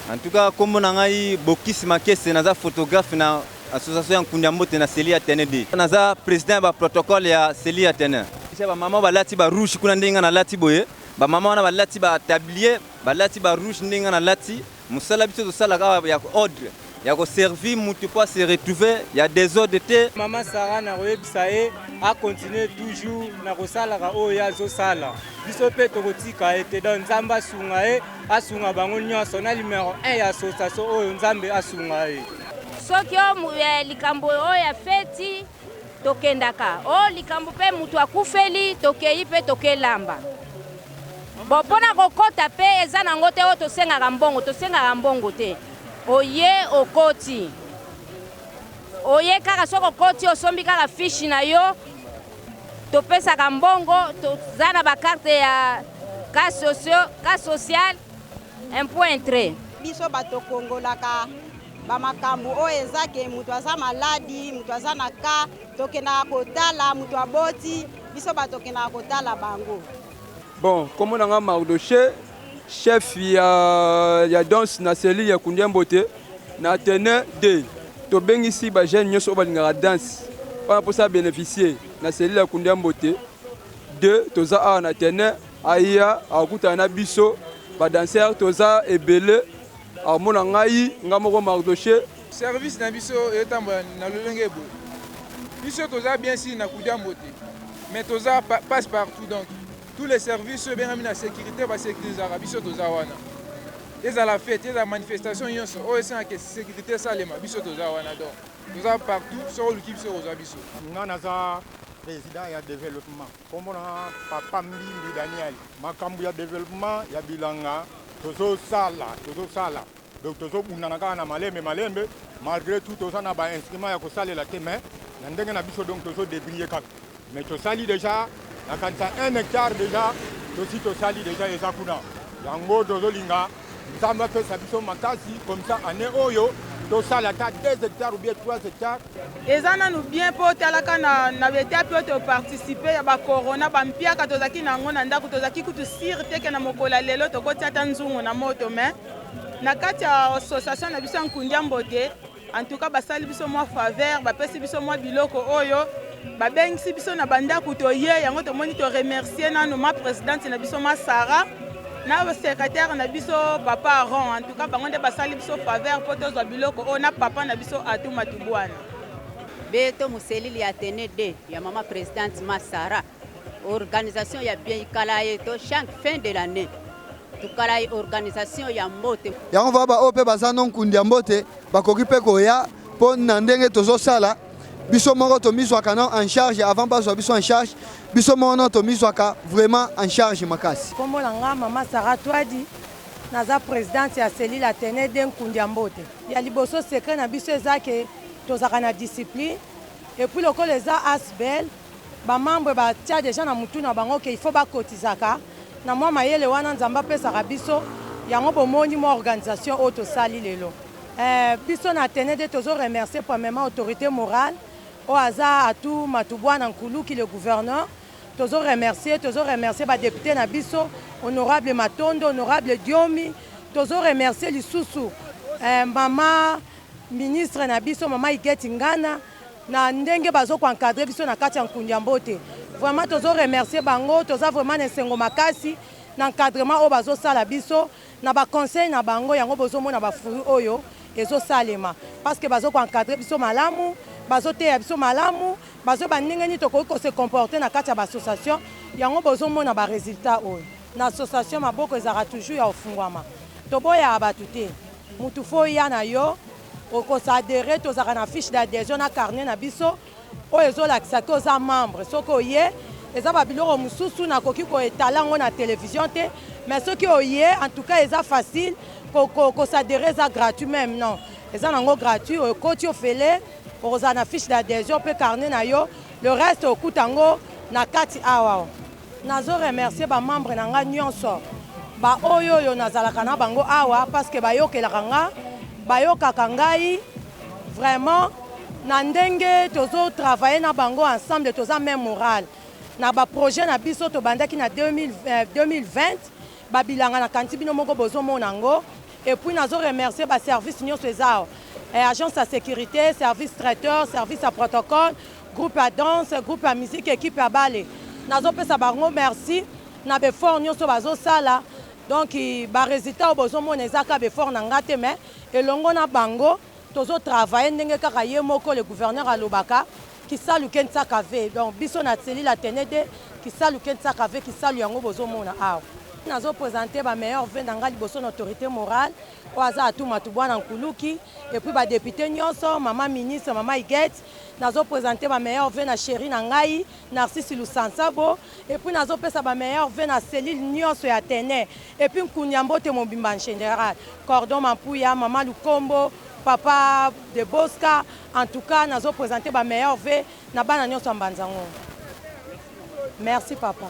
En tout cas, kombo na ngai Bokisi Makese, naza photographe na association ya Nkundi ya Mbote na Cellule Athénée 2. Naza président ya ba protocole ya Cellule Athénée. Ba mama balati ba rouge kuna ndenge nalati boye, ba mama wana balati ba tablier, balati ba rouge ndenge nalati. Mosala biso tosalaka ya ordre ya koservir mutu mpo ase retrouver ya désordre te. Mama Sara, nakoyebisa ye acontinue toujours na kosalaka oyo ye azosala. Biso mpe tokotika ye te. Donc Nzambe asunga ye, asunga bango nyonso na numero 1 ya association oyo. Nzambe asunga ye. Soki o likambo oyo ya feti, tokendaka o likambo mpe moto akufeli, tokei mpe tokelamba. Bon, mpona kokɔta mpe eza nango te oyo tosengaka mbongo, tosengaka mbongo te. Oye, okoti, oye kaka. Soki okoti, osombi kaka fiche na yo, topesaka mbongo. Toza na bacarte ya cas social, un point trait. Biso bato kongolaka bamakambo oyo eza ke moto aza maladi, moto aza na ka, tokendaka kotala moto aboti, biso bato tokendaka kotala bango. Bon, kombo na nga Mardoche, chef ya danse na cellule ya Kundi ya Mbote na Athénée 2. Tobengisi bajeune nyonso oyo balingaka danse wana mposa bénéficier na cellule ya Kundi ya Mbote 2. Toza awa na Athénée, aya akutana na biso badanseur, toza ebele. Amona ngai, nga moko Mardoche. Service na biso etambola na lolenge boye. Biso toza bien sûr na Kundi ya Mbote, mais toza passe partout. Donc tous les services oyo ebengami na sécurité, basécurisaka biso, toza wana. Ezala fête, ezala manifestation nyonso oyo esengaka sécurité esalema, biso toza wana. Donc toza partout, soki oluki biso, kozwa biso. Nga naza président ya développement, kombo na Papa Mbimbi Daniel. Makambo ya développement ya bilanga tozosala, tozosala. Donc tozobundana kaka na malembe malembe. Malgré tout, toza na bainstrument ya kosalela te, mais na ndenge na biso, donc tozodébrouiller kaka. Mais tosali déjà, nakanisa 1 hectare déjà tosi tosali déjà, eza kuna. Yango tozolinga Nzambe apesa biso makasi, comme ça année oyo tosala ata 2 hectares ou bien 3 hectares. Eza nanu bien mpo otalaka na baétape oyo toparticipe ya bacorona, bampiaka tozalaki na yango na ndako, tozalaki kutu sûr te ke na mokolo ya lelo tokotia ata nzungu na moto. Mais na kati ya association na biso ya Nkundi ya Mbote, en tout cas basali biso mwa faveur, bapesi biso mwa biloko oyo, babengisi biso na bandako, toye yango. Tomoni, toremercie nanu ma présidente na biso ma Sara na secrétaire na biso papa Aron. En tout cas bango nde basali biso faveur mpo tozwa biloko oyo na papa na biso Atu Matubwana. Beto mu cellule ya Athénée 2 ya mama présidente ma Sara, organisation ya bien ikala ye to chaque fin de l'année tukala ye organisation ya mbote. Yango va baoyo mpe baza no Nkundi ya Mbote bakoki mpe koya mpo na ndenge tozosala. Biso moko tomizwaka no en charge avant bazwa biso en charge. Biso moko no tomizwaka vraiment en charge makasi. Kombo na nga mama Sara Twadi, naza présidente ya cellule Athénée 2 Nkundi ya Mbote. Ya liboso, secret na biso eza ke tozalaka na discipline. Et puis lokola eza asbl, bamembre batia déjà na mutu na bango ke il faut bakotizaka na mwa mayele wana Nzambe apesaka biso. Yango bomoni mwa organisation oyo tosali lelo. Biso na Athénée 2 tozo remercier premièrement autorité morale oyo aza Atu Matubwana Nkuluki, le gouverneur. Tozo remercier, tozo remercier badéputé na biso, honorable Matondo, honorable Diomi. Tozo remercier lisusu mama ministre na biso, mama Igeti Ngana, na ndenge bazokoencadre biso na kati ya Nkundi ya Mbote. Vraiment tozo remercier bango. Toza vraiment na esengo makasi na encadrement oyo bazosala biso na baconseil na bango. Yango bozomona bafruit oyo ezosalema, parce que bazokoencadre biso malamu, bazoteya biso malamu, bazoyeba ndenge nini tokoki kose comporter na kati ya baassociation. Yango bozomona baresultat oyo na association. Maboko ezalaka toujours ya kofungwama, toboyaka bato te. Mutu faut ya na yo okoadhérer. Tozalaka na fiche d'adhésion na carnet na biso oyo ezolakisa ke oza membre. Soki oye, eza babiloko mosusu nakoki koetala yango na télévision te, mais soki oye, en tout cas eza facile koadhérer, eza gratuit même. Non, eza nango gratuit. Okoti ofele, okozala na fiche d'adhésion mpe carnet na yo. Le reste okuta yango na kati awa. Nazo remercier bamembre na nga nyonso, baoyo oyo nazalaka na bango awa, parce que bayokelaka nga, bayokaka ngai vraiment na ndenge tozotravaille na bango ensemble. Toza même moral na baprojet na biso. Tobandaki na 2020 babilanga na kanti, bino moko bozomona yango. Et puis nazo remercier ba service nyonso eza awa, agence ya sécurité, service traiteur, service ya protocole, groupe ya danse, groupe ya musique, équipe ya bale. Nazopesa bango merci na baeffort nyonso bazosala. Donc barésultat oyo bozomona eza kaka baeffort na nga te, mais elongo na bango tozotravaille ndenge kaka ye moko le gouverneur alobaka: "Kisalu ke ntsaka ve." Donc biso na cellule Athénée 2, kisalu ke ntsaka ve, kisalu yango bozomona awa. Nazoprésente bameilleurs vœux na ngai liboso na autorité morale oyo aza Atumatu Bwana Nkuluki, et puis badéputé nyonso, mama ministre, mama Iget. Nazoprésente bameilleurs vœux na chéri na ngai Narcisse Lusansabo, et puis nazopesa bameilleurs vœux na cellule nyonso ya Athénée et puis Nkunya Mbote mobimba en général, Cordon Mampuya, mama Lukombo, papa de Bosca. En tout cas, nazoprésente bameilleurs vœux na bana nyonso ya Mbanzango. Merci, papa.